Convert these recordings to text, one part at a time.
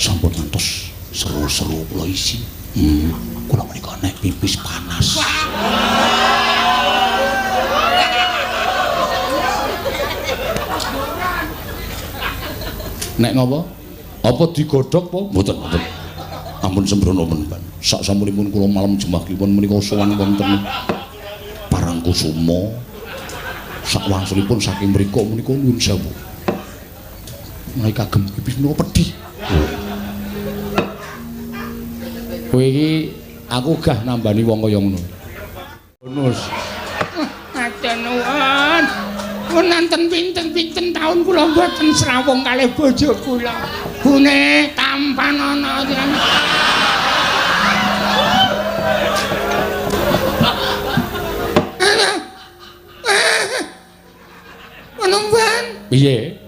Sampun ngantos seru-seru kula isi. Kula menika nek pipis panas. Nek ngopo? Apa digodhog apa? Mboten, mboten. Ampun sembrono men. Sak sampunipun kula malam Jemah Kliwon menika sowan wonten Parangkusuma. Sak wangsulipun saking mriku menika nuwun sewu. Menawi kagem pipis menika pedhi. Kowe iki aku gah nambani wong kaya ngono. Bonus. Matur nuwun. Wonten pinten-pinten taun kula mboten srawung kalih bojo kula. Bune tampanana. Menomban. Piye?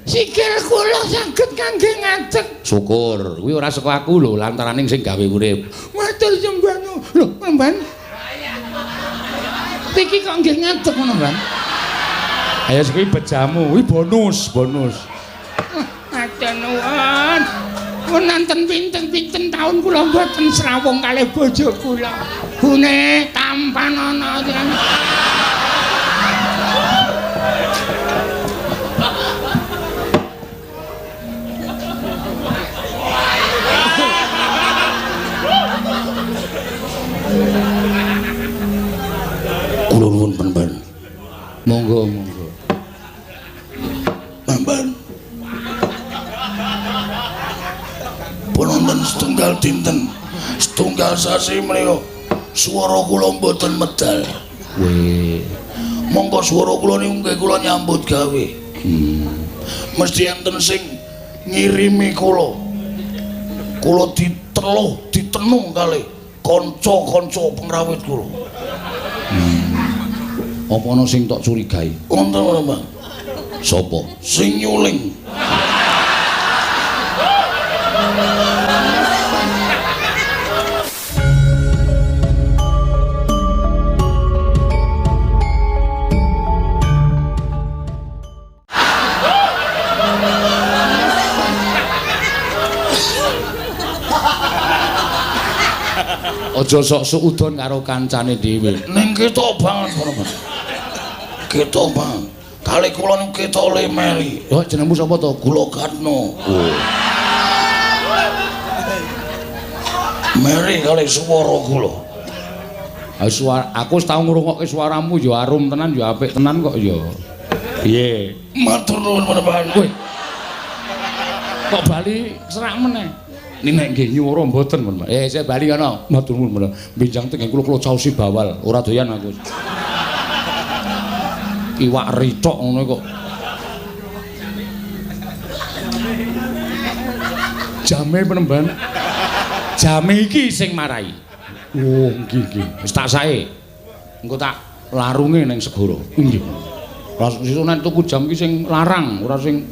Sikil kula saged kangge ngadeg. Syukur, kuwi ora saka aku lho, lantarane sing gawe urip. Matur sembah nuwun. Lho, Menomban. Iki kok nggih ngadeg Menomban? Ayo kuwi bejamu, kuwi bonus, bonus. Matur nuwun. Wonten pinten-pinten taun kula mboten srawung kalih bojo kula. Bune tampanana. Kula nuwun ben-ben. Monggo, monggo. Ben-ben. Pun wonten setunggal dinten, setunggal sasi menika swara kula mboten medal. Weh, Monggo swara kula niku nggih kula nyambut gawe. Mesti enten sing ngirimi kula. Kula diteluh, ditenung kalih kanca-kanca pengrawit kula. Apa ana sing tok curigai? Wonten ora, Bang? Sapa? Sing nyuling. Aja sok suudon karo kancane dhewe. Ning ketok banget ngono, Mas. Ketok banget. Kali kula niku ketok le meli. Oh, jenengmu sapa to? Kula Gatno. Oh. Meri kali swara kula. Ha suara aku wis tau ngrungokke suaramu ya arum tenan ya apik tenan kok ya. Piye? Matur nuwun Bapak. Weh. Kok bali serak meneh? Nek nggih nyuwara mboten, Pak. Saya bali kono. Matur nuwun, Pak. Benjang teng kula kula caosi bawal, ora doyan aku. Iwak rithok ngono kok. Jame penemban. Jame iki sing marai. Oh, nggih nggih. Wis tak sae. Engko tak larunge ning segara. Nggih. Lah sesuk nek tuku jam iki sing larang, ora sing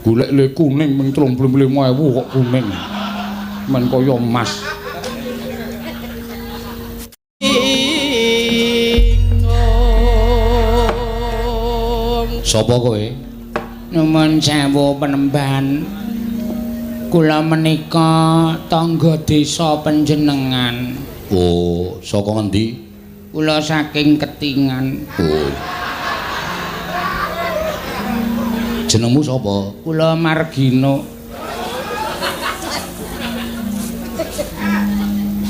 golek le kuning ming 35.000 kok kuning. Men kaya emas. Sapa kowe? Nuwun sewu penemban. Kula menika tangga desa panjenengan. Oh, saka ngendi? Kula saking Ketingan. Oh. Jenengmu sapa? Kula Margino.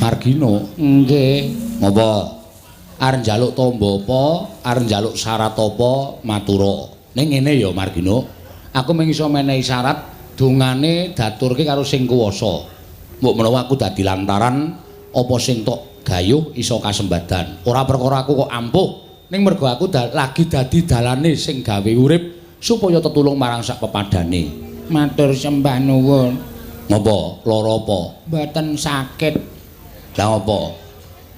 Margino? Nggih. Ngopo? Arep njaluk tombo apa? Arep njaluk syarat apa? Matura. Ning ngene ya Margino, aku mung iso menehi syarat dongane daturke karo sing kuwasa. Mbok menawa aku dadi lantaran apa sing tok gayuh iso kasembadan. Ora perkara aku kok ampuh, ning mergo aku lagi dadi dalane sing gawe urip supaya tetulung marang sak pepadane. Matur sembah nuwun. Ngopo? Lara apa? Mboten sakit. Lah ngopo?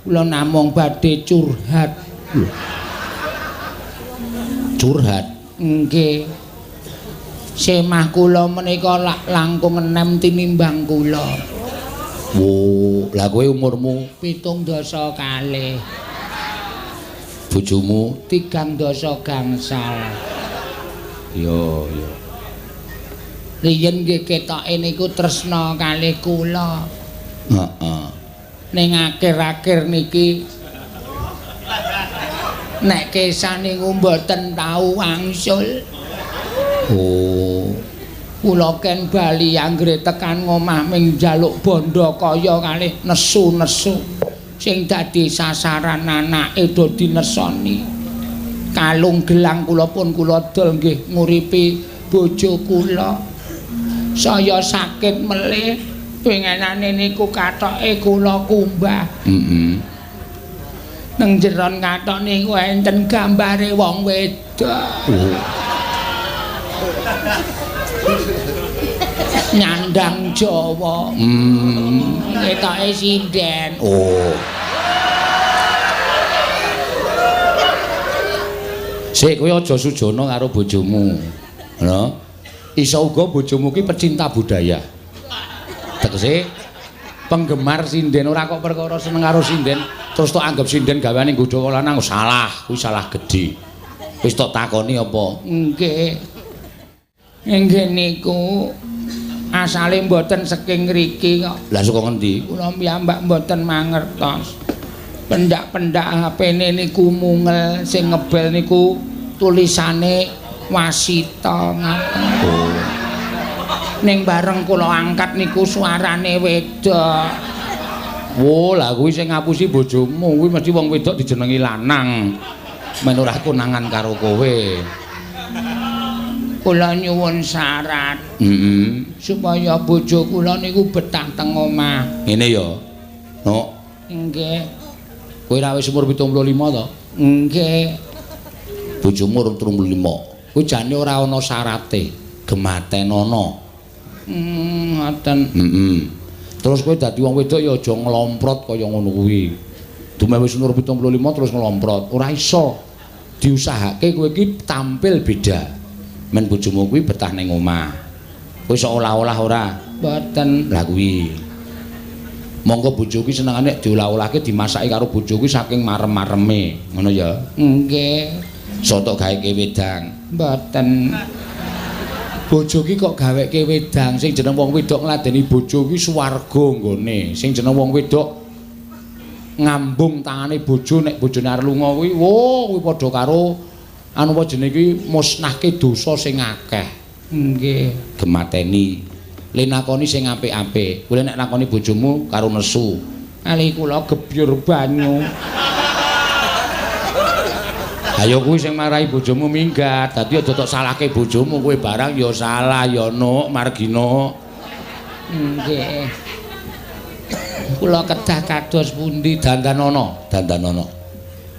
Kula namung badhe curhat. Lho. Curhat? Nggih. Semah kula menika lak langkung enem tinimbang kula. Wo, lah kowe umurmu 72. Bojomu 3 gangsal. Yo yo. Riyen nggih ketoke niku tresna kalih kula. Heeh. Ning akhir-akhir niki nek kesah niku mboten tau wangsul. Oh. Kula ken bali anggere tekan ngomah ming njaluk bondo kaya kalih nesu-nesu. Sing dadi sasaran anake do dinesoni. Kalung gelang kula pun kula dol nggih nguripi bojo kula. Saya sakit melih pengenane niku katoke kula kumbah. Heeh. Nang jeron katok niku enten gambare wong wedok. Oh. Nyandang Jawa. Ketoke sinden. Oh. Sik kowe aja sujana karo bojomu. Ngono. Iso uga bojomu ki pecinta budaya. Tegese penggemar sinden, ora kok perkara seneng karo sinden terus tok anggap sinden gaweane nggodha wong lanang, salah, kuwi salah gedhe. Wis tok takoni apa? Nggih. Nggih niku asale mboten saking ngriki kok. Lah saka ngendi? Kula piyambak mboten mangertos. Pendak-pendak HP-ne niku mungel, sing ngebel niku tulisane Wasita ngaten. Oh. Ning bareng kula angkat niku suarane wedok. Wo, lah kuwi sing ngapusi bojomu, kuwi mesti wong wedok dijenengi lanang. Men ora konangan karo kowe. Kula nyuwun syarat. Heeh. Supaya bojo kula niku betah teng omah. Ngene ya. Nok. Nggih. Kowe ra wis umur 75 to? Nggih. Bojomu umur 35. Kuwi jane ora ana syarate, gematenono. Ngoten. Heeh. Terus kowe dadi wong wedok ya aja nglomprot kaya ngono kuwi. Dumeh wis umur 75 terus nglomprot, ora iso. Diusahake kowe iki tampil beda. Men bojomu kuwi betah ning omah. Kowe iso olah-olah ora? Mboten. Lah kuwi. Monggo bojo kuwi senengane diolah-olahke dimasaki karo bojo kuwi saking marem-mareme, ngono ya. Nggih. Soto gaweke wedang. Mboten. Bojo ki kok gaweke wedang, sing jeneng wong wedok ngladeni bojo kuwi swarga nggone. Sing jeneng wong wedok ngambung tangane bojo nek bojone arep lunga kuwi, wo kuwi padha karo anu apa jenenge kuwi musnahke dosa sing akeh. Nggih. Gemateni. Le nakoni sing apik-apik. Kuwi nek nakoni bojomu karo nesu. Ali kula gebyur banyu. Ayo kuwi sing marahi bojomu minggat. Dadi aja tok salahke bojomu, kowe barang ya salah ya Nuk Margino. Nggih. Kula kedah kados pundi? Dandanono, dandanono.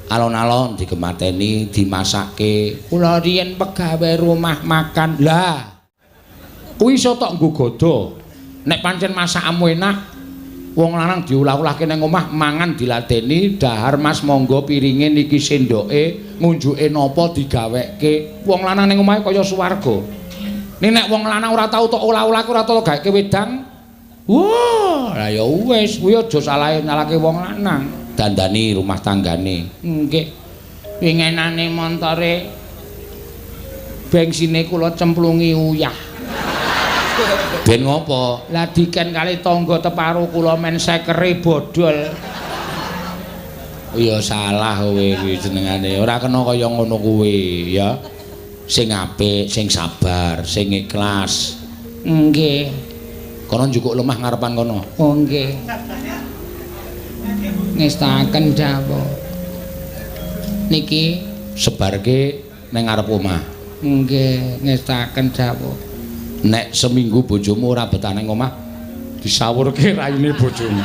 Alon-alon digemateni, dimasake. Kula riyen pegawe rumah makan. Lah. Kuwi iso tok nggo godha. Nek pancen masakanmu enak, wong lanang diolah-olahke nang omah, mangan diladeni, dahar Mas monggo piringe niki sendoke, ngunjuke napa digawekke. Wong lanang ning omahe kaya swarga. Ning nek wong lanang ora tau tok olah-olahke, ora tau gaweke wedang, wah, lah ya wis, kuwi aja salahe nyalake wong lanang. Dandani rumah tanggane. Nggih. Wingenane montore bengsine kula cemplungi uyah. Ben ngopo? Lah diken kali tangga teparo kula men sekere bodol. Ya salah kowe kuwi jenengane. Ora kena kaya ngono kuwi ya. Sing apik, sing sabar, sing ikhlas. Nggih. Kono njukuk lemah ngarepan kono. Oh nggih. Ngestaken dawuh. Niki sebarke ning ngarep omah. Nggih, ngestaken dawuh. Nek seminggu bojomu ora betah ning omah, disawurke raine bojomu.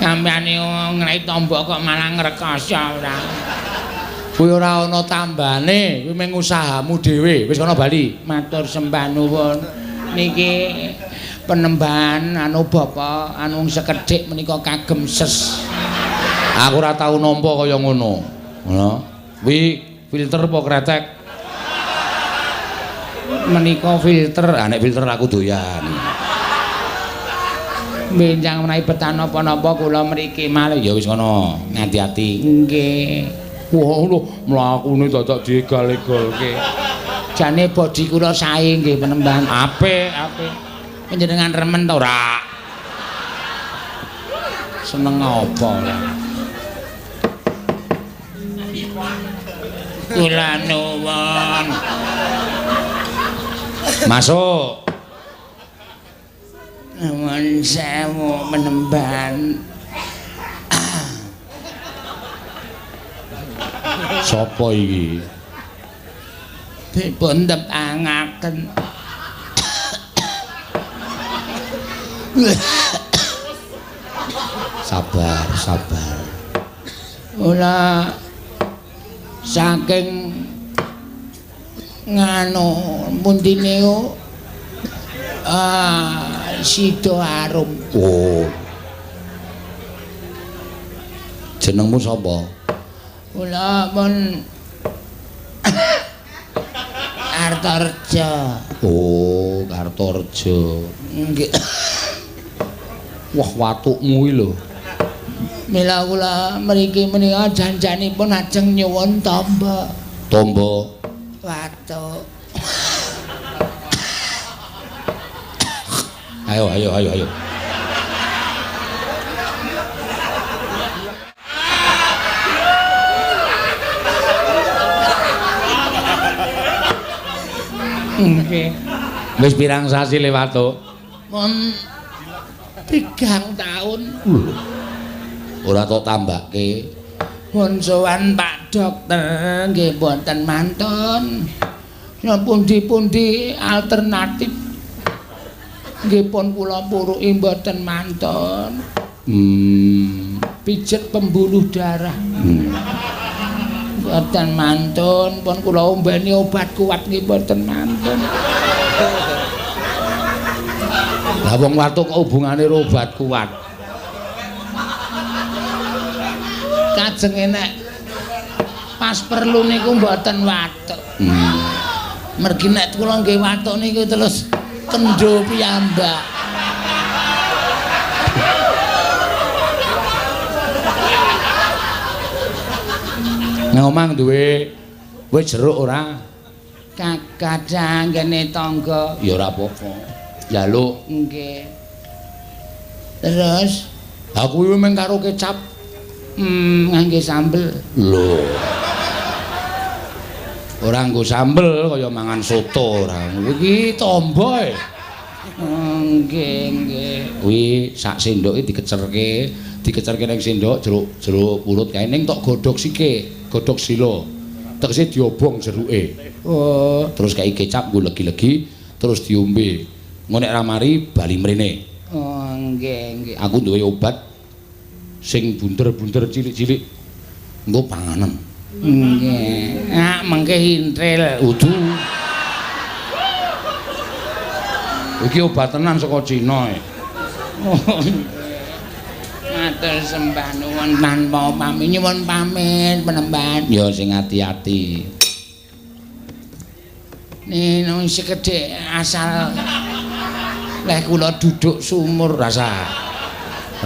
Sampeyan ngrek tombok kok malah ngrekoso ora. Kuwi ora ana tambane, kuwi mung usahamu dhewe. Wis kono bali. Matur sembah nuwun. Niki penembahan anu bapak anu sekedhik menika kagem ses. Aku ora tau nampa kaya ngono. Ngono. Kuwi filter apa kretek? Menika filter. Ah nek filter aku doyan. Benjang menawi betah napa-napa kula mriki malih. Ya wis ngono, ngati-ati. Nggih. Wah, lho mlakune dadak diegal-egalke. Jane bodi kula sae nggih Penemban. Apik, apik. Panjenengan remen ta ora? Seneng apa ora? Kula nuwun. Masuk. Nuwun sewu Penemban. Sapa iki? Dipun tepangaken. Sabar, sabar. Kula saking nganu pundi niku Sidoarum. Oh. Jenengmu sapa? Kula pun Kartorejo. Oh, Kartorejo. Nggih. Wah, watukmu iki lho. Mila kula mriki menika janjanipun ajeng nyuwun tamba. Tamba watuk. Ayo, ayo, ayo, ayo. Nggih. Wis pirang sasi le watuk? Mun 3 taun. Ora tok tambake. Pun sowan Pak Dokter nggih mboten mantun. Pundi-pundi alternatif nggih pun kula puruki mboten mantun. Pijet pembuluh darah. Mboten mantun, pun kula ombeni obat kuat nggih mboten mantun. Lah wong watuk kok hubungane karo obat kuat? Kajenge nek pas perlu niku mboten watuk. Mergi nek kula nggih watuk niku terus kendho piyambak. Nang omah duwe wis jeruk ora? Kakadang ngene tangga. Ya ora apa-apa. Njaluk. Nggih. Terus aku kuwi mung karo kecap. Ngangge sambel. Lho. Ora nggo sambel kaya mangan soto ora. Iki tombo e. Nggih, nggih. Kuwi sak sendok iki dikecerke, dikecerke ning sendok jeruk purut kae ning tok godhog sike, godhog sila. Tegese diobong jeruke. Oh, terus kei kecap nggo legi-legi terus diombe. Engko nek ra mari bali mrene. Oh, nggih, nggih. Aku duwe obat sing bunder-bunder cilik-cilik engko panganen. Nggih. Ah, mengke intril. Udu. Iki obat tenan saka Cina e. Matur sembah nuwun tanpa pamit, nyuwun pamit Penemban. Ya sing ati-ati. Nino sekedhik asal leh kula duduk sumur rasa.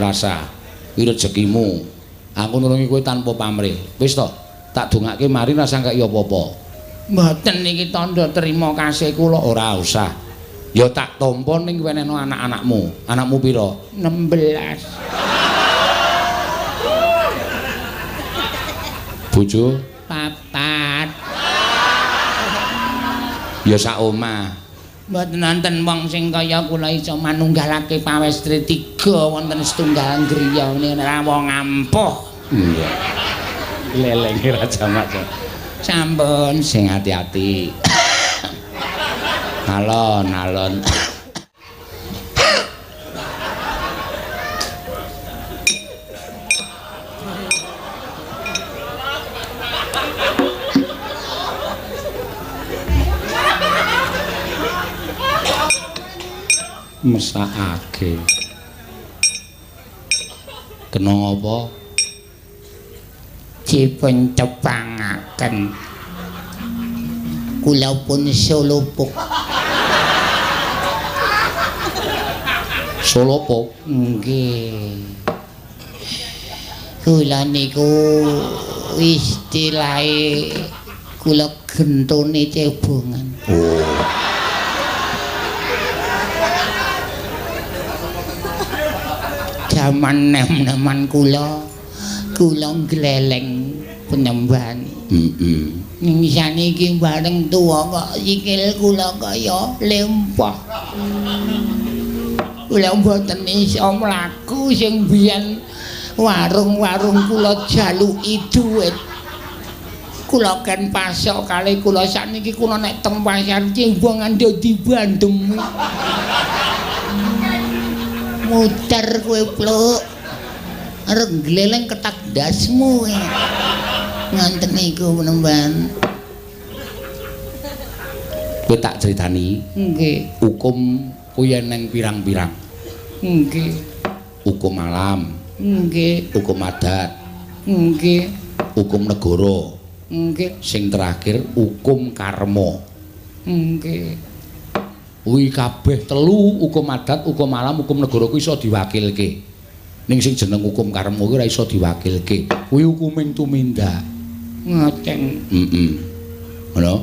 Rasa. Kuwi rezekimu. Aku nulungi kowe tanpa pamrih. Wis to, tak dongake mari rasa kaya apa-apa. Mboten niki tandha terima kasih kula. Ora usah. Ya tak tampa ning wenehno anak-anakmu. Anakmu pira? 16. Bojo 4. Ya sak omah. Mboten wonten wong sing kaya kula iso manunggalake pawestri 3 wonten setunggal griya menika ora wong ampuh. Iya. Lelenge raja macam. Sampun sing ati-ati. Alon alon. Mesakake. Kena apa? Dipun tepangaken. Kula pun solopuk. Solopuk? Nggih. Kula niku istilahe kula gentone cebongan. Oh. Jaman nem-neman kula, kula gleleng penemban. Heeh. Ning saniki bareng tuwa kok sikil kula kaya lempah. Kula mboten iso mlaku sing biyen warung-warung kula jaluki dhuwit. Kula ken pasok kalih kula sakniki kula nek teng pasar Cimbong andho dibandem. Muter kowe pluk. Arep gleleng ketak ndasmu. Ngonten niku penemban. Kowe tak critani. Nggih. Hukum kuwi eneng pirang-pirang. Nggih. Hukum alam. Nggih. Hukum adat. Nggih. Hukum negara. Nggih. Sing terakhir hukum karma. Nggih. Kuwi kabeh telu, hukum adat, hukum alam, hukum negara kuwi iso diwakilke. Ning sing jeneng hukum karma kuwi ora iso diwakilke. Kuwi hukuming tumindak. Ngoten. Heeh. Ngono.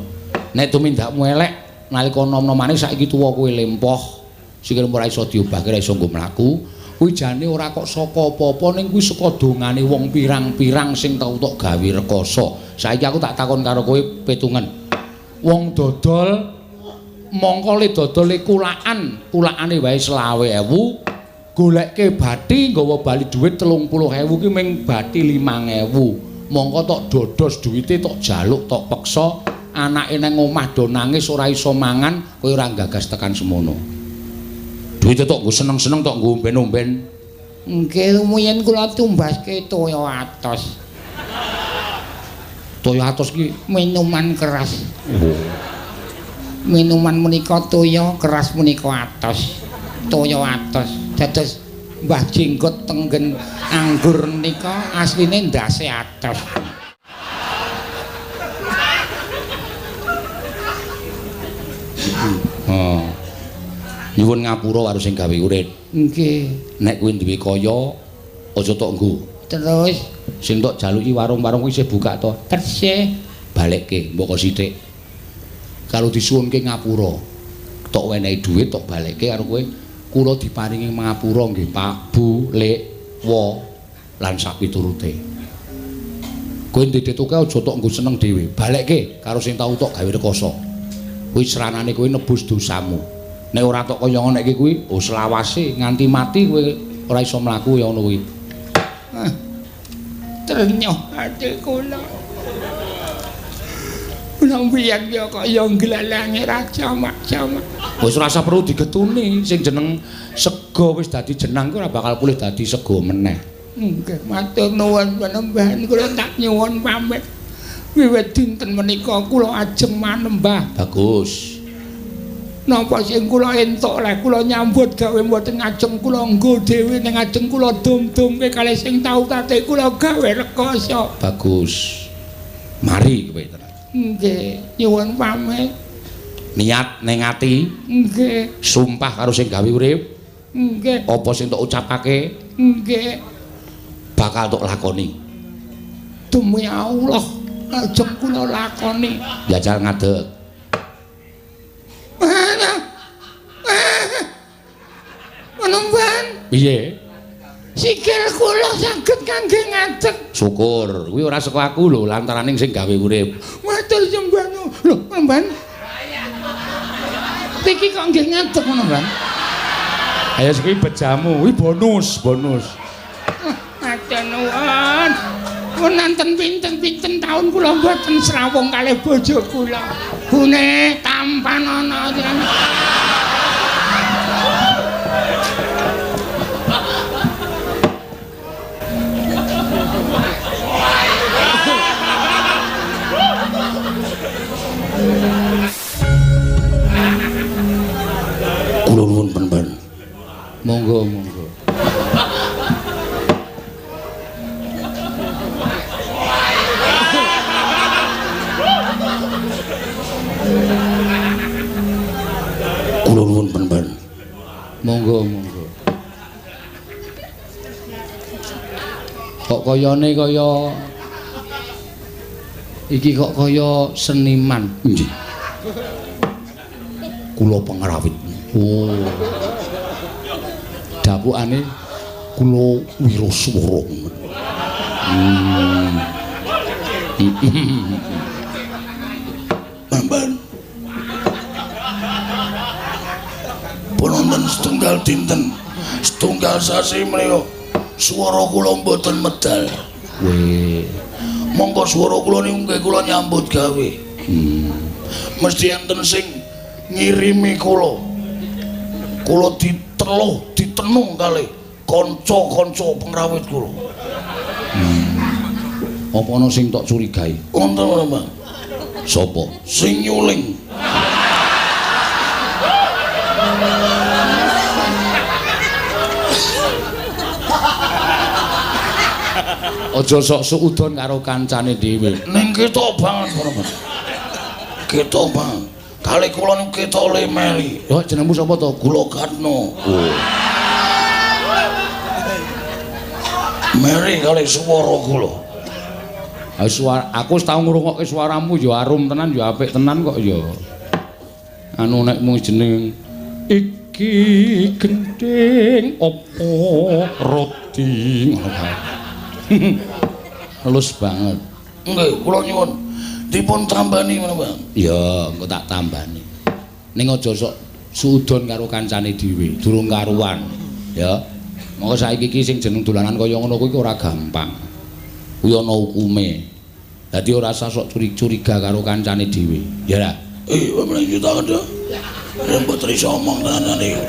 Nek tumindakmu elek nalika nom-nomane saiki tuwa kowe lempoh, sikilmu ora iso diobahke, ora iso nggo mlaku. Kuwi jane ora kok saka apa-apa, ning kuwi saka dongane wong pirang-pirang sing tau tok gawe rekoso. Saiki aku tak takon karo kowe petungen. Wong dodol mongko le dodole kulaan, kulaane wae 25.000, golekke bathi nggawa bali dhuwit 30.000 ki ming bathi 5.000. Mongko tok dodos duwite tok jaluk tok peksa, anake nang omah do nangis ora iso mangan, kowe ora gagas tekan semono. Duwite tok nggo seneng-seneng tok nggo omben-omben. Nggih, rumiyin kula tumbaske toya atos. Toya atos ki minuman keras. Oh. Minuman menika toya keras menika atos. Toya atos. Dados Mbah Jenggot tenggen anggur menika asline ndase atos. Oh. Nyuwun ngapura karo sing gawe urip. Nggih. Nek kuwi duwe kaya aja tok nggo. Terus sing tok jaluki warung-warung kuwi isih buka to? Tesih. Balekke mbok sithik. Kalau disuwunke ngapura, tok wenehi dhuwit tok balekke karo kowe. Kula diparingi ngapura nggih Pak, Bu, Lek, Wo lan sapiturute. Kowe ndedhet akeh aja tok nggo seneng dhewe. Balekke karo sing tau tok gawe rekoso. Kuwi sranane kowe nebus dosamu. Nek ora tok kaya ngono iki kuwi, oh selawase nganti mati kowe ora iso mlaku ya ngono kuwi. Trenyuh ati kula. Kula mbiyen ya kaya nglalange raja mak-jamak. Wis ora usah perlu digetuni, sing jeneng sega wis dadi jenang kuwi ora bakal pulih dadi sega meneh. Nggih, matur nuwun penembahan kula tak nyuwun pamit. Wiwit dinten menika kula ajeng manembah. Bagus. Napa sing kula entuk leh kula nyambut gawe mboten ngajeng kula nggo dhewe ning ngajeng kula dum-dumke kalih sing tau tate kula gawe rekoso. Bagus. Mari kowe tenan. Nggih, nyuwun pamit. Niat ning ati. Nggih. Sumpah karo sing gawe urip. Nggih. Apa sing tok ucapake? Nggih. Bakal tok lakoni. Demi Allah, ajeng kula lakoni. Jajal ngadeg. Penemban. Piye? Sikil kula saged kangge ngadeg. Syukur, kuwi ora saka aku lho, lantaraning sing gawe urip. Matur sembah nuwun. Lho, penemban. Iki kok nggih ngadeg penemban? Ayo kuwi bejamu, kuwi bonus, bonus. Matur nuwun. Wonten pinten-pinten taun kula mboten srawung kalih bojo kula. Bune tampan ana. Kula nuwun penemban. Monggo, monggo. Kula nuwun penemban. Monggo, monggo. Kok kayane kaya iki kok kaya seniman. Nggih. Kula pengrawit. Oh. Dapukane kula wiraswara. Bamban. Wonten setunggal dinten, setunggal sasi menika swara kula mboten medal. Weh, monggo swara kula niku nggih kula nyambut gawe. Mesti enten sing ngirimi kula. Kula diteluh, ditenung kalih kanca-kanca pengrawit kula. Apa ana sing tok curigai? Wonten ora, Bang? Sapa? Sing nyuling. Aja sok suudon karo kancane dhewe. Ning ketok banget ngono, Mas. Ketok banget. Kali kula niku ketok le meli. Lho jenengmu sapa to? Kula Katno. Oh. Meri kali swara kula. Ha suara aku wis tau ngrungokke suaramu ya arum tenan ya apik tenan kok ya. Anu nek mung jeneng iki gendhing apa roti ngono kae. Halus banget. Nggih, kula nyuwun dipun tambani menapa, Bang? Ya, engko tak tambani. Ning aja sok suudon karo kancane dhewe, durung karuan. Ya. Monggo saiki iki sing jeneng dolanan kaya ngono kuwi ora gampang. Kuwi ana hukume. Dadi ora usah sok curiga karo kancane dhewe. Ya ra? Meneh juta kandha. Mboten iso omong tenan iki.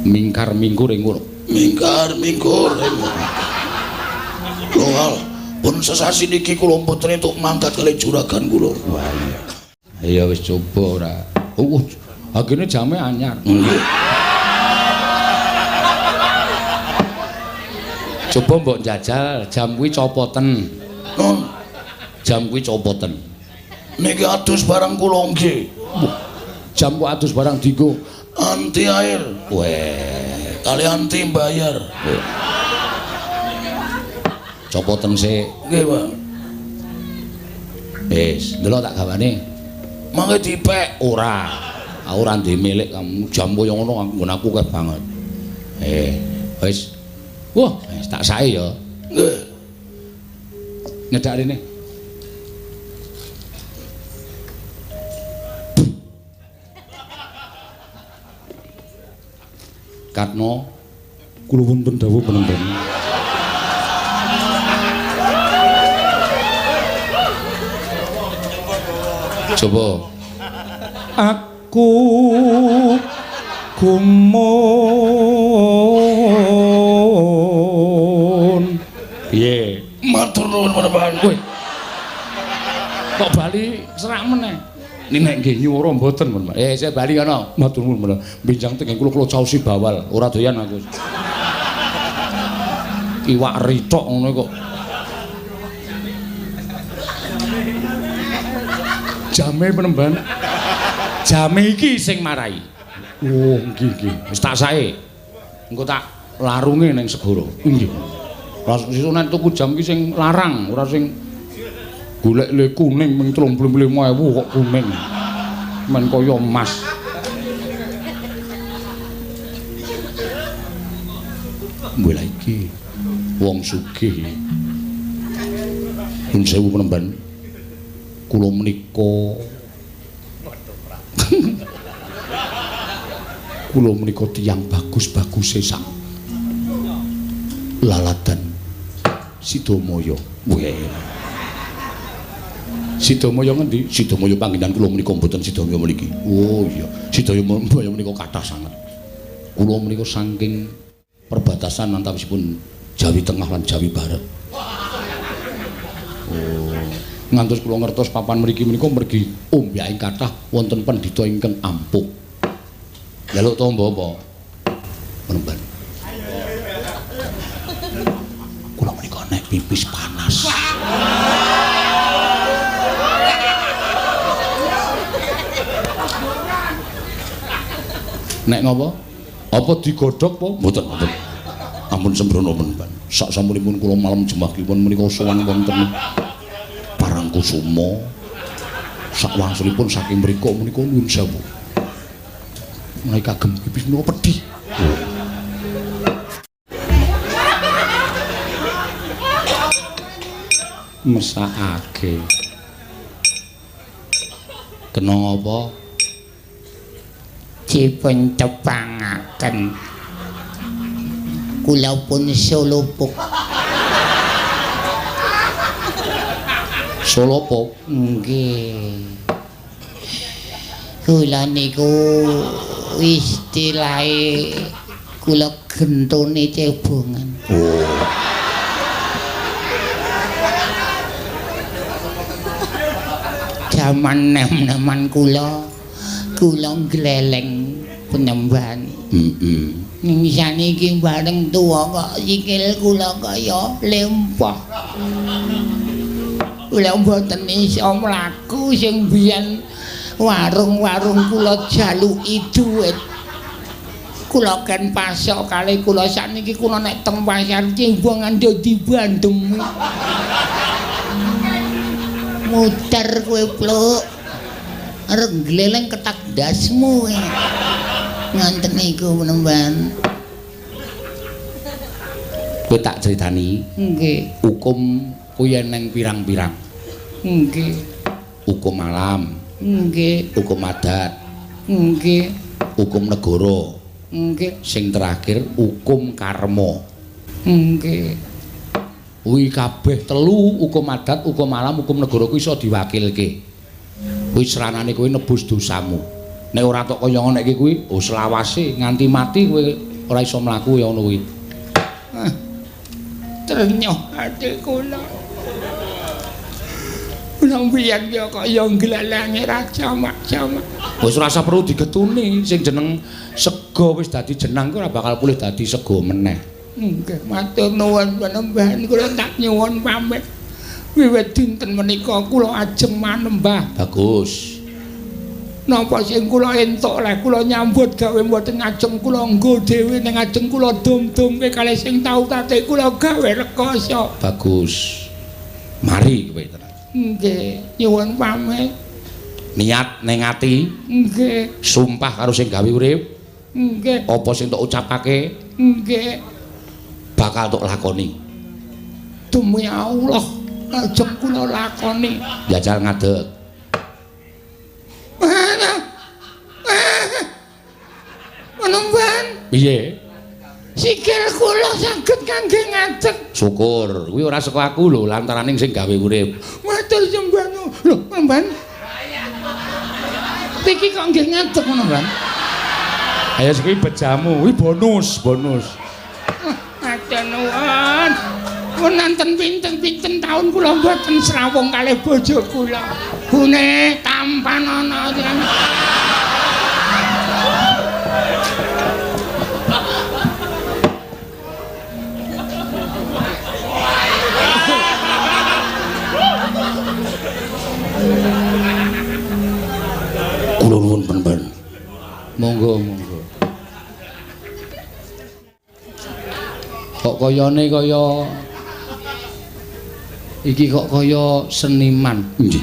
Mingkar mingkur ing ngono. Mingkar mingkur ing ngono. Lho, pun sesasi niki kula mboten entuk mangkat kali juragan kula. Wah iya. Ya wis coba ora. Agene jame anyar. Nggih. Coba mbok njajal jam kuwi copoten. Non. Jam kuwi copoten. Niki adus barang kula nggih. Jam kok adus barang dienggo anti air. Weh, kali anti bayar. Copoten sik. Nggih, Pak. Wis, ndelok tak gawane. Mangke dipek ora. Aku ora ndek milik kamu jam kaya ngono nggon aku akeh banget. Wis. Wah, wis tak sae ya. Nggih. Nyedak rene. Katno kula wonten dawuh penenten. Coba. Aku gumun. Piye? Matur nuwun Pak. Kowe. Kok bali serak meneh? Nek nggih nyuwara mboten, Pak. Saya bali kono. Matur nuwun, Pak. Benjang teng kula kula caosi bawal, ora doyan aku. Iwak rithok ngono kok. Jame penemban. Jame iki sing marai. Oh, nggih nggih. Wis tak sae. Engko tak larunge ning segara. Nggih. Langsung sesuk nek tuku jam iki sing larang, ora sing golek le kuning ming 35.000 kok kuning. Men kaya emas. Mbah iki wong sugih. Nun sewu penemban. Kula menika kula menika tiyang bagus-baguse sak laladan Sidamaya. Weh. Sidamaya ngendi? Sidamaya panggenan kula menika mboten Sidamaya mriki. Oh iya, Sidamaya menika kathah sanget. Kula menika saking perbatasan antawisipun Jawi Tengah lan Jawi Barat. Oh. Ngantos kula ngertos papan mriki menika mergi ombyaking kathah wonten pendhita ingkang ampuh. Njaluk tombo apa? Penemban. Kula menika nek pipis panas. Nek ngopo? Apa digodhog apa? Mboten, mboten. Ampun sembrono penemban. Sak sampunipun kula malam jemah kliwon menika sowan wonten Parangkusuma Sakwangsulipun saking mriku menika nuwun sewu. Menawi kagem pipis menika pedhi. Mesakake. Kena apa? Dipun tepangaken. Kula pun solopuk. Solopuk? Nggih. Kula niku istilahe kula gentone cebongan. Oh. Jaman nem-neman kula, kula ngleleng penyembahan. Heeh. Ning saniki bareng tuwa kok sikil kula kaya lempah. Kula mboten iso mlaku sing biyen warung-warung kula jaluki dhuwit. Kula ken pasok kalih kula sakniki kula nek teng pasar cebongan dadi bandem. Muter kowe pluk. Arep gleleng ketak ndasmu. Ngonten niku penemban. Kowe tak critani. Nggih. Hukum kuwi eneng pirang-pirang. Nggih. Hukum alam. Nggih. Hukum adat. Nggih. Hukum negara. Nggih. Sing terakhir hukum karma. Nggih. Kuwi kabeh telu, hukum adat, hukum alam, hukum negara kuwi iso diwakilke. Kuwi sranane kowe nebus dosamu. Nek ora tok kaya ngono iki kuwi, oh selawase nganti mati kowe ora iso mlaku ya ngono kuwi. Trenyuh ati kula. Kula mbiyen ya kaya nglelengi raja mak-jamak. Wis ora usah perlu digetuni, sing jeneng sega wis dadi jenang kuwi ora bakal pulih dadi sega meneh. Nggih, matur nuwun penembahan kula tak nyuwun pamit. Wiwit dinten menika kula ajeng manembah. Bagus. Napa sing kula entuk leh kula nyambut gawe mboten ajeng kula nggo dhewe ning ajeng kula dum-dumke kalih sing tau tate kula gawe rekoso. Bagus. Mari kowe tenan. Nggih, nyuwun pamit. Niat ning ati. Nggih. Sumpah karo sing gawe urip. Nggih. Apa sing tok ucapake? Nggih. Bakal tok lakoni. Demi Allah, ajeng kula lakoni. Jajal ngadeg. Penemban. Piye? Sikil kula saged kangge ngadeg. Syukur, kuwi ora saka aku lho, lantarane sing gawe urip. Matur sembah nuwun. Lho, penemban. Iki kok nggih ngadeg ngono, Mbak? Ayo iki bejamu, kuwi bonus, bonus. Matur nuwun. Wonten pinten-pinten taun kula mboten srawung kalih bojo kula. Gune tampanana. Kula nuwun penemban. Monggo, monggo. Kok kayane kaya iki kok kaya seniman. Nggih.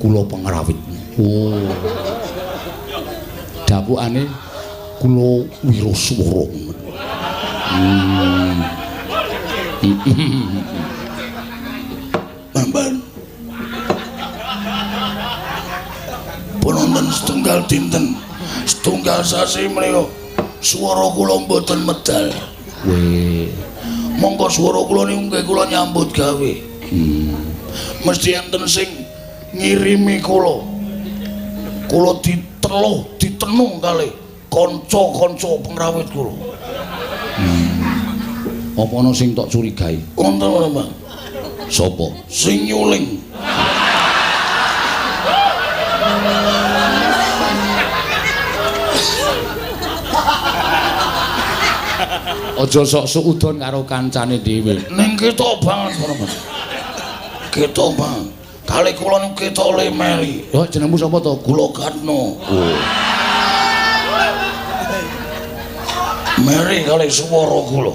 Kula pengrawit. Oh. Dapukane kula wiraswara. Penemban. Penonton setunggal dinten, setunggal sasi menika swara kula mboten medal. Weh, mongko swara kula niku nggih kula nyambut gawe. Mesti enten sing ngirimi kula. Kula diteluh, ditenung kalih kanca-kanca pengrawit kula. Apa ana sing tok curigai? Wonten ora, Bang? Sapa? Sing nyuling. Aja sok suudon karo kancane dhewe. Ning ketok banget ngono, Mas. Ketok banget. Kali kula niku ketok le meri. Lho jenengmu sapa to? Kula Katno. Oh. Meri kali swara kula.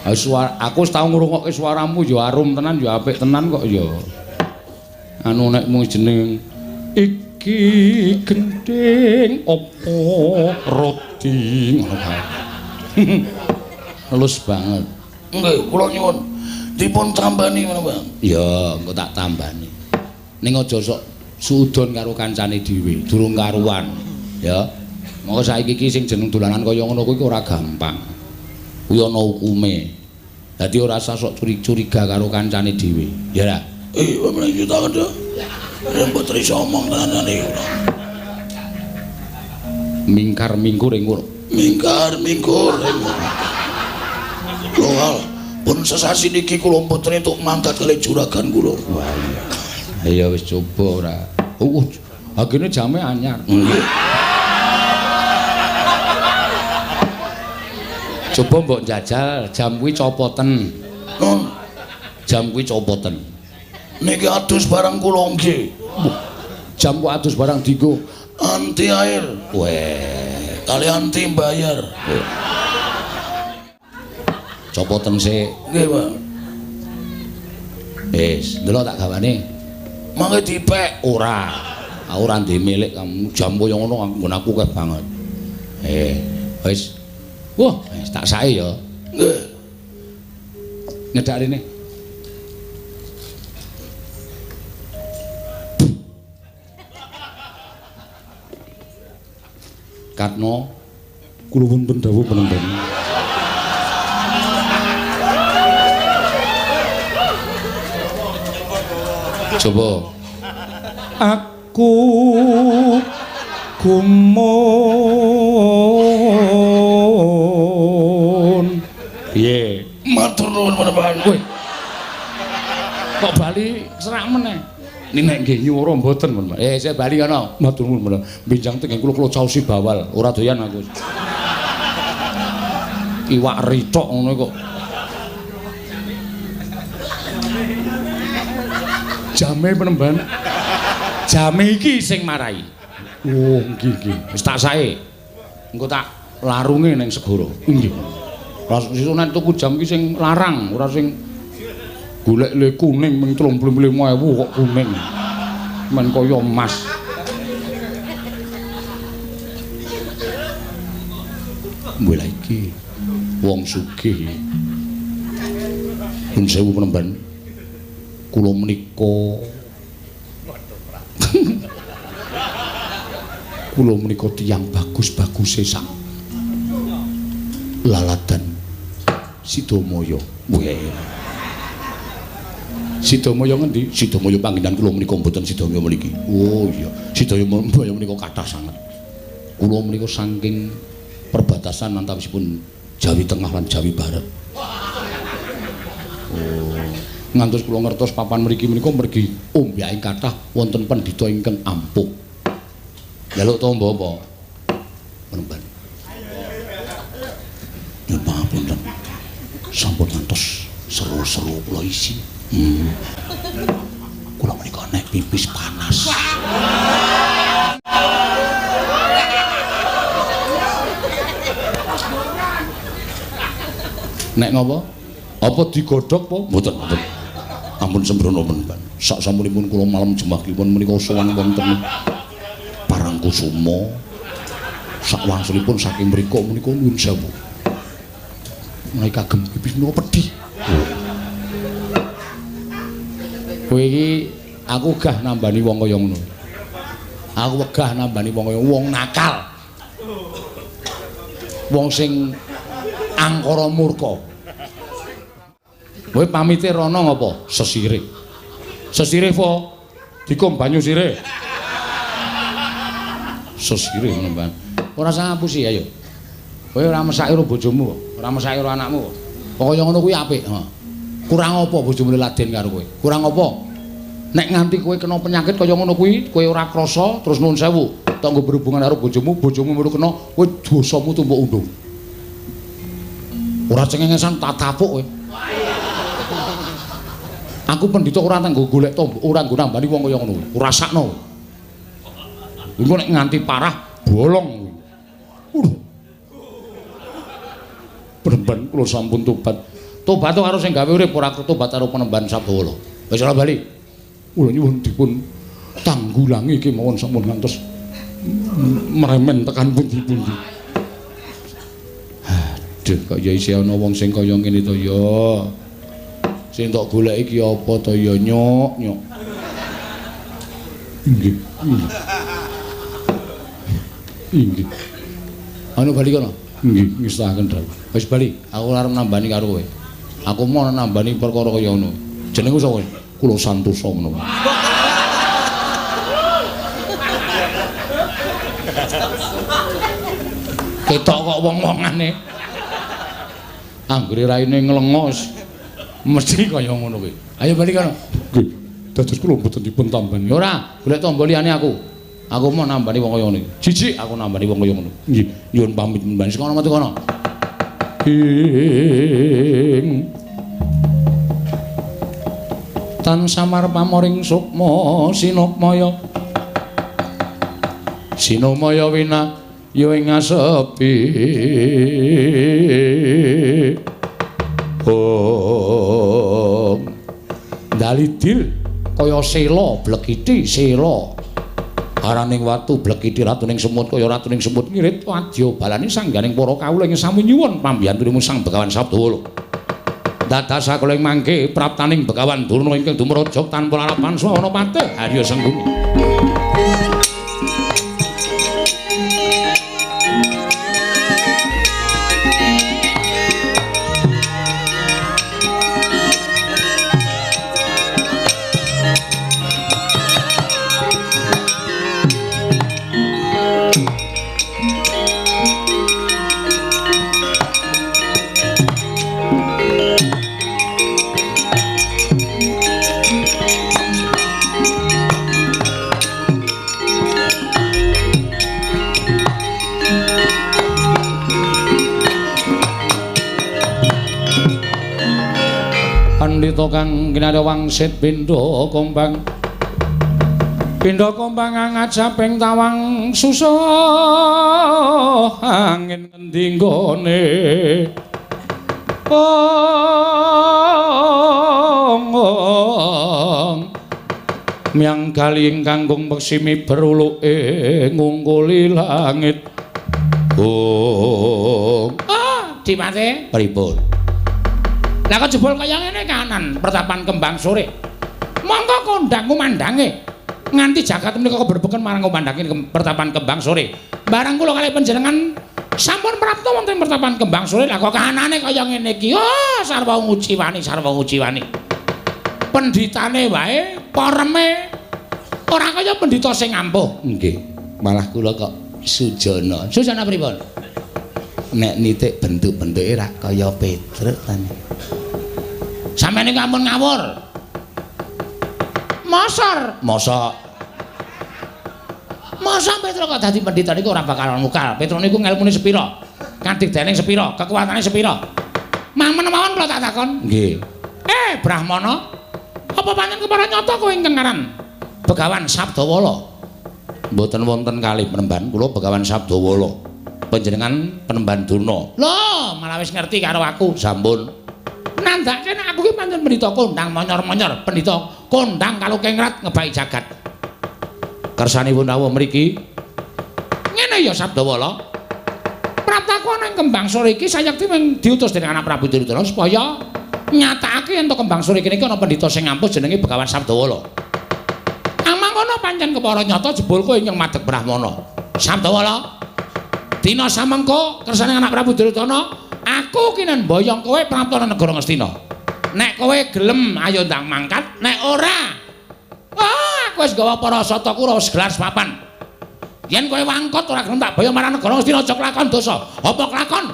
Ha suara aku wis tau ngrungokke suaramu ya arum tenan ya apik tenan kok ya. Anu nek mung jeneng iki gendhing apa roti ngono kae. Halus banget. Nggih, kula nyuwun dipun tambani menapa? Ya, engko tak tambani. Ning aja sok suudon karo kancane dhewe, durung karuan. Ya. Monggo saiki iki sing jeneng dolanan kaya ngono kuwi ora gampang. Kuwi ana hukume. Dadi ora usah sok curiga karo kancane dhewe. Ya ra? Meneh juta kandha. Mboten iso omong tenan iki kula. Mingkar mingkur ing ngono. Mingkar mingkur ing ngono. Lho, pun sesasi niki kula mboten entuk mangkat kalih juragan kula. Wah iya. Ya wis coba ora. Agene jame anyar. Nggih. Coba mbok njajal jam kuwi copoten. Jam kuwi copoten. Niki adus barang kula nggih. Jam kok adus barang dienggo anti air. Weh, kali anti bayar. Copoten sik. Nggih, Pak. Wis, ndelok tak gawane. Mangke dipek ora. Aku ora ndek milik kamu jam kaya ngono nggon aku akeh banget. Wis. Wah, wis tak sae ya. Nggih. Nyedak rene. Katno kula wonten dawuh penenten. Coba. Aku gumun. Piye? Matur nuwun penemban. Weh. Kok bali serak meneh? Nek nggih nyuwara mboten, Pak. Saya bali kono. Matur nuwun menawa. Benjang teng kula kula caosi bawal, ora doyan aku. Iwak rithok ngono kok. Jame penemban. Jame iki sing marai. Oh, nggih nggih. Wis tak sae. Engko tak larunge ning segara. Nggih. Lah nek tuku jam iki sing larang, ora sing golek le kuning ming 35.000 kok kuning. Men kaya emas. Mbah iki wong sugih. Pun sewu penemban. Kula menika kula menika tiyang bagus-baguse sak laladan Sidamaya. Weh. Sidamaya ngendi? Sidamaya panggenan kula menika mboten Sidamaya mriki. Oh iya, Sidamaya menika kathah sanget. Kula menika saking perbatasan antawisipun Jawi Tengah lan Jawi Barat. Oh. Ngantos kula ngertos papan mriki menika mergi ombyaking kathah wonten pendhita ingkang ampuh. Njaluk tombo apa? Penemban. Nyuwun pangapunten. Sampun ngantos seru-seru kula isi. Kula menika nek pipis panas. Nek ngopo? Apa digodhog apa? Mboten, mboten. Ampun sembrono penemban. Sak sampunipun kula malam Jemuah Kliwon menika sowan wonten Parangkusuma. Sak wangsulipun saking mriku menika nuwun sewu. Menawi kagem pipis menika pedhi. Kowe iki aku gah nambani wong kaya ngono. Aku wegah nambani wong kaya wong nakal. Wong sing angkara murka. Kowe pamite rono ngopo? Sesirih. Sesirih po? Dikum banyu sirih. Sesirih ngono, Mbak. Ora usah ngapusi ayo. Kowe ora mesake karo bojomu, ora mesake karo anakmu. Pokoke ngono kuwi apik, heeh. Kurang apa bojomu laden karo kowe? Kurang apa? Nek nganti kowe kena penyakit kaya ngono kuwi, kowe ora krasa terus nuwun sewu, tanggo berhubungan karo bojomu, bojomu melu kena, kowe dosamu tumpuk undung. Ora cengengesan tak tapuk kowe. Aku pendhita ora tanggo golek tombo, ora nggo nambani wong kaya ngono kuwi. Ora sakno. Engko nek nganti parah bolong kuwi. Penemban kula sampun tobat. Tobat karo sing gawe urip ora tobat karo penemban Sabdawala. Wis ora bali. Kula nyuwun dipun tanggulangi kemawon sampun ngantos meremen tekan pundi-pundi. Aduh, kok ya isih ana wong sing kaya ngene to ya. Sing tok goleki iki apa to ya, Nyok, Nyok. Inggih. Inggih. Anu bali kono. Nggih, ngestahaken dawuh. Wis bali, aku ora arep nambani karo kowe. Aku mau nambani perkara kaya ngono. Jenengku sapa? Kula Santosa menawa. Ketok kok wong-wongane. Anggere raine nglengos mesti kaya ngono kuwi. Ayo bali kono. Nggih. Dados kula mboten dipun tambani. Ora, golek tamba liyane aku. Aku mau nambani wong kaya ngono iki. Jijik aku nambani wong kaya ngono. Nggih, nyuwun pamit mbani saka metu kono. Ing tan samar pamoring sukma sinukmaya. Sinumaya wina ya ing asepi. Om dalidil kaya sela blekiti sela. Araning watu blekiti ratuning semut kaya ratuning semut ngirit wadya balane sangganing para kawula ing sami nyuwun pambiyantunipun Sang Begawan Sabdawala. Dados sakula ing mangke praptaning Begawan Durna ingkang dumraja tanpa larapan sawana patih Arya Sengguni. Pandhita kang kinarya wangsit pindha kombang. Pindha kombang ngajaping tawang susah angin ngendi nggone. Ong myang kali ingkang kangkung peksimi beruluke ngungkuli langit. Ong ah, Dimate pripun? Lah kok jebul kaya ngene kanan pertapan Kembang Sore. Monggo kondang kumandange. Nganti jagat menika keberbeken marang kumandange pertapan Kembang Sore. Barang kula kalih panjenengan sampun prapta wonten pertapan Kembang Sore, lah kok kahanane kaya ngene iki. Oh, sarwa nguciwani, sarwa nguciwani. Pendhitane wae poreme ora kaya pendhita sing ampuh. Nggih, malah kula kok sujana. Sujana pripun? Nek nitik bentuk-bentuke ra kaya Petruk ta. Sampeyan niku ampun ngawur. Mosor, mosok. Mosok Petruk kok dadi pendhita niku ora bakal mukal. Petruk niku ngelmune sepira? Kadigdene sepira? Kekuatane sepira? Mangmen mawon kula tak takon. Nggih. Brahmana, apa pancen kepara nyata kowe ingkang aran Begawan Sabdawala? Mboten wonten kalih penemban kula Begawan Sabdawala. Panjenengan penemban Durna. Lho, malah wis ngerti karo aku. Sampun. Nandhake nek aku ki pancen pendhita kondang monyor-monyor, pendhita kondang kalukengrat ngebaki jagat. Kersanipun rawuh mriki. Ngene ya Sabdawala. Praptaku ana ing Kembang Sore iki sayekti mung diutus dening anak Prabu Duryudana supaya nyatakake yen to Kembang Sore iki ana pendhita sing ampuh jenenge Begawan Sabdawala. Amangkana pancen kepara nyata jebul kowe ingkang madheg Brahmana. Sabdawala, dina samengko kersane anak Prabu Duryudana, aku kinen mboyong kowe prapta negara Ngastina. Nek kowe gelem ayo ndang mangkat, nek ora, aku wis gawa para sata kura wis gelar sepapan. Yen kowe wangkot ora gelem tak boyong marang negara Ngastina aja kelakon dosa. Apa kelakon?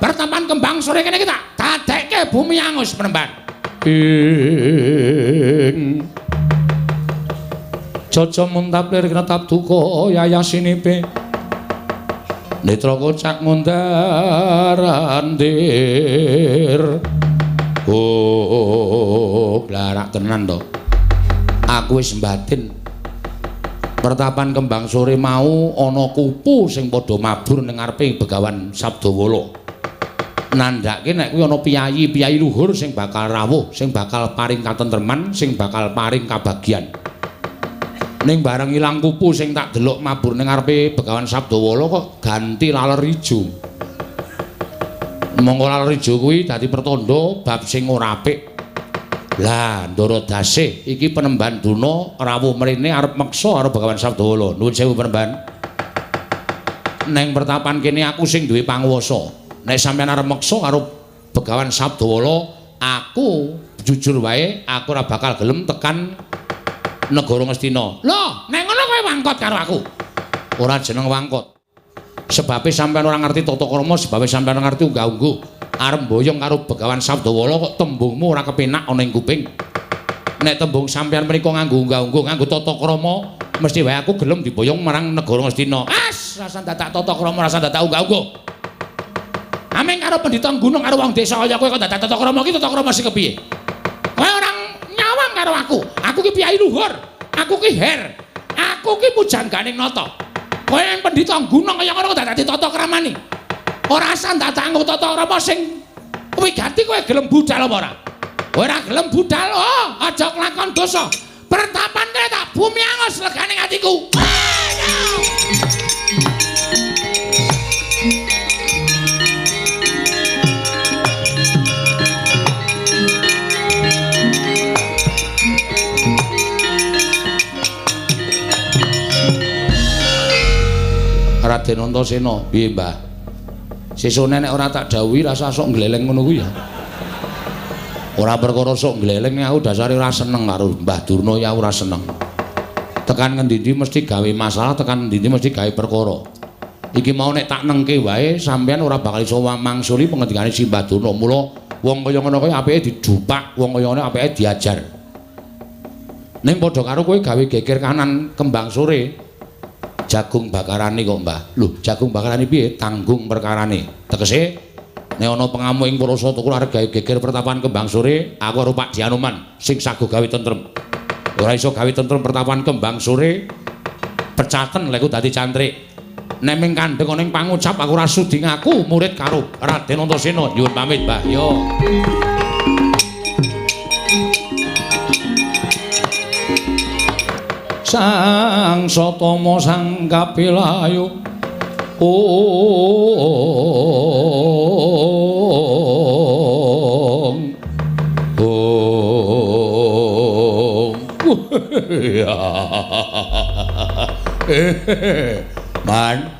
Pertapan Kembang Sore kene iki tak dadekke bumi angus penemban. Ing Caca muntaplir kretap duka yayasinipe. Netra kocak mundar andir. Oh, blarak tenan to. Aku wis mbatin. Pertapan Kembang Sore mau ana kupu sing padha mabur ning ngarepe Begawan Sabdawala. Nandhake nek kuwi ana piyayi-piyayi luhur sing bakal rawuh, sing bakal paring katentreman, sing bakal paring kabagyan. Ning bareng ilang kupu sing tak delok mabur ning ngarepe Begawan Sabdawala kok ganti laler ijo. Monggo laler ijo kuwi dadi pertanda bab sing ora apik. Lah, Ndara Dasih iki penemban Durna rawuh mrene arep meksa karo Begawan Sabdawala. Nuwun sewu penemban. Neng pertapan kene aku sing duwe panguwasa. Nek sampeyan arep meksa karo Begawan Sabdawala, aku jujur wae aku ora bakal gelem tekan negara Ngastina. Lho, nek ngono kowe wangkot karo aku. Ora jeneng wangkot. Sebabe sampeyan ora ngerti tata krama, sebabe sampeyan ora ngerti unggah-ungguh. Arep mboyong karo Begawan Sabdawala kok tembungmu ora kepenak ana ing kuping. Nek tembung sampeyan mriku nganggo unggah-ungguh, nganggo tata krama, mesti wae aku gelem diboyong marang negara Ngastina. As, rasa dadak tata krama, rasa dadak unggah-ungguh. Ameng karo pendhita gunung karo wong desa kaya kowe kok dadak tata krama iki tata krama sing kepiye? Kowe ora nyawang karo aku. Aku ki piyayi luhur, aku ki her, aku ki pujangganing nata. Kowe yang pendhita gunung kaya ngono kok dadak ditata kramani. Ora asal dadak nganggo tata krama sing wigati kowe gelem budal apa ora? Kowe ora gelem budal, oh, aja kelakon dosa. Pertapan kene tak bumi angus legane atiku. Raden Antasena, piye Mbah? Sesone nek ora tak dawuhi rasa sok ngleleng ngono kuwi ya. Ora perkara sok ngleleng, aku dasare ora seneng karo Mbah Durna ya ora seneng. Tekan ngendi-endi mesti gawe masalah, tekan ngendi-endi mesti gawe perkara. Iki mau nek tak nengke wae sampean ora bakal iso mangsuli pengendikane si Mbah Durna. Mula wong kaya ngono kuwi apike dijupak, wong kaya ngono apike diajar. Ning padha karo kowe gawe geger kanan kembang sore. Jagung bakarane kok Mbah. Lho, jagung bakarane piye? Tanggung perkarane. Tegese nek ana pengamuk ing Parasata kula arep gawe geger pertapan kembang sore, aku karo Pak Dianoman sing sago gawe tentrem. Ora iso gawe tentrem pertapan kembang sore, pecaten lek dadi cantrik. Nek ming kandheng ana ing pangucap aku ora sudi ngaku murid karo Raden Antasena. Nyuwun pamit, Mbah. Yo. Sang Satama sang Kapilayu ong ong. Man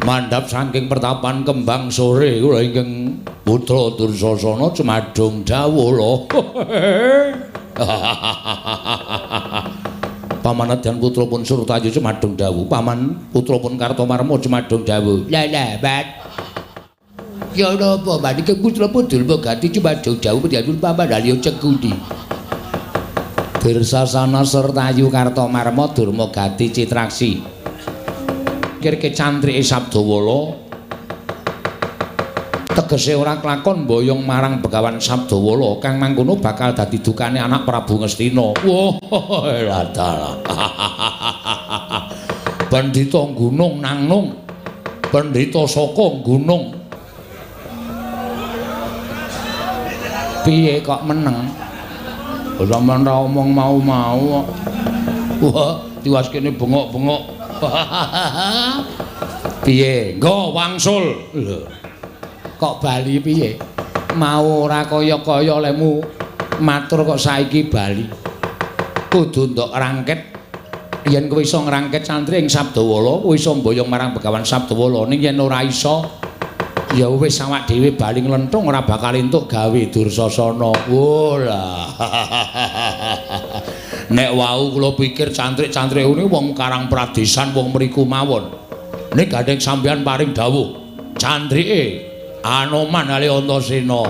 mandhap saking pertapan kembang sore kula ingkang putra Dursasana cumadung dawuh lho. Paman Adyan putra pun Surtayu cumadung dawuh, paman putra pun Kartomarma cumadung dawuh. Lah lah, Bat. Ya napa, Bat? Iki putra pun Durmagati cumadung dawuh piyambak paman Arya Cekuni. Dursasana Surtayu Kartomarma Durmagati Citraksi. Kirke cantrike Sabdawala tegese ora klakon mboyong marang Begawan Sabdawala kang mangkono bakal dadi dukane anak Prabu Ngastina. Wah, ladalah. Pendhita gunung nangnung, pendhita saka gunung. Piye kok meneng? Sampeyan ra omong mau-mau kok. Wah, tiwas kene bengok-bengok. Piye? Nggo wangsul. Lho. Kok bali piye? Mau ora kaya-kaya lemu matur kok saiki bali. Kudu ndok rangket. Yen kowe iso ngrangket santri ing Sabdawala, kowe iso mboyong marang Begawan Sabdawala. Ning yen ora iso, ya wis awak dhewe bali nglenthung ora bakal entuk gawe Dursasana. Wo lah. Nek wau kula pikir cantrik-cantrik ngene wong Karang Pradesan wong mriku mawon. Nek gandeng sampeyan paring dawuh, cantrike Anoman ali Antasena.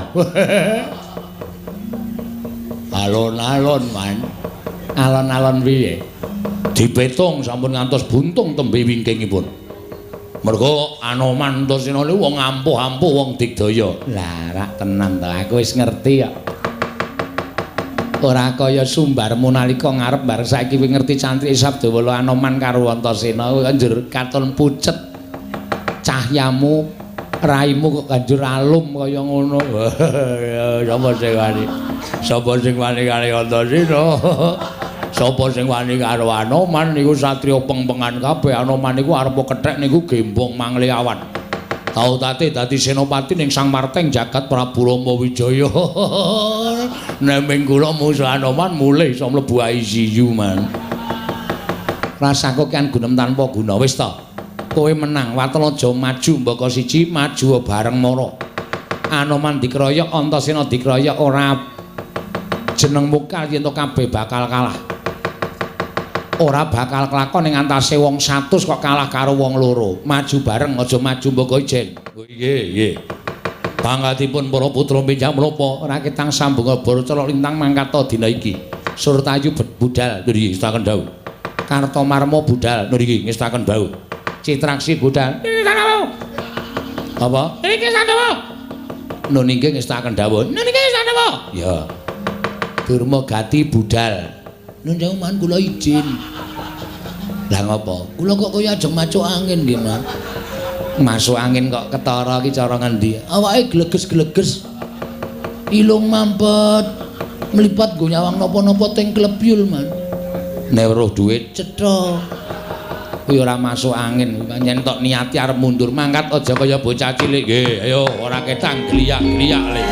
Alon-alon, Man. Alon-alon piye? Dipetung sampun ngantos buntung tembe wingkingipun. Mergo Anoman Antasena niku wong ampuh-ampuh, wong digdaya. Lah, rak tenan to, aku wis ngerti kok. Ora kaya sumbarmu nalika ngarep bareng saiki wis ngerti cantrike Sabdawala Anoman karo Antasena njur katon pucet cahyamu Raimu kok ganjur alum kaya ngono. Sapa sing wani? Sapa sing wani karo Antasena? Sapa sing wani karo Anoman niku satriya pengpengan kabeh. Anoman niku arep kethek niku gembong mangliawan. Tau tate dadi senopati ning Sang Marteng jagat Prabu Rama Wijaya. Nek ming kula musuh Anoman mulih iso mlebu ICU, Man. Rasaku kian gunem tanpa guna. Wis ta. Kowe menang, waton aja maju mbaka siji, maju bareng mara. Anoman dikeroyok, Antasena dikeroyok, ora jeneng mukal yen to kabeh bakal kalah. Ora bakal kelakon ning antase wong 100 kok kalah karo wong loro. Maju bareng, aja maju mbaka ijen. Oh nggih, nggih. Pangkatipun para putra benjang menapa ora ketang sambung bara celok lintang mangkata dina iki. Surtayu budal nggih ngestaken dawuh. Kartomarma budal nggih ngestaken dawuh. Citraksi budal. Apa? Niki sandawa. Nun inggih ngestaken dawuh. Nun inggih sandawa. Ya. Durma gati budal. Nun jauh man kula izin. Lah ngopo? Kula kok kaya ajeng macuk angin nggih, Man. Masuk angin kok ketara iki cara ngendi? Awake gleges-gleges. Ilung mampet. Mlipat nggo nyawang napa-napa teng klebyul, Man. Nek weruh dhuwit cetha. Kuwi ora masuk angin, yen tok niati arep mundur mangkat aja kaya bocah cilik. Nggih, ayo ora ketang gliyak-gliyak le.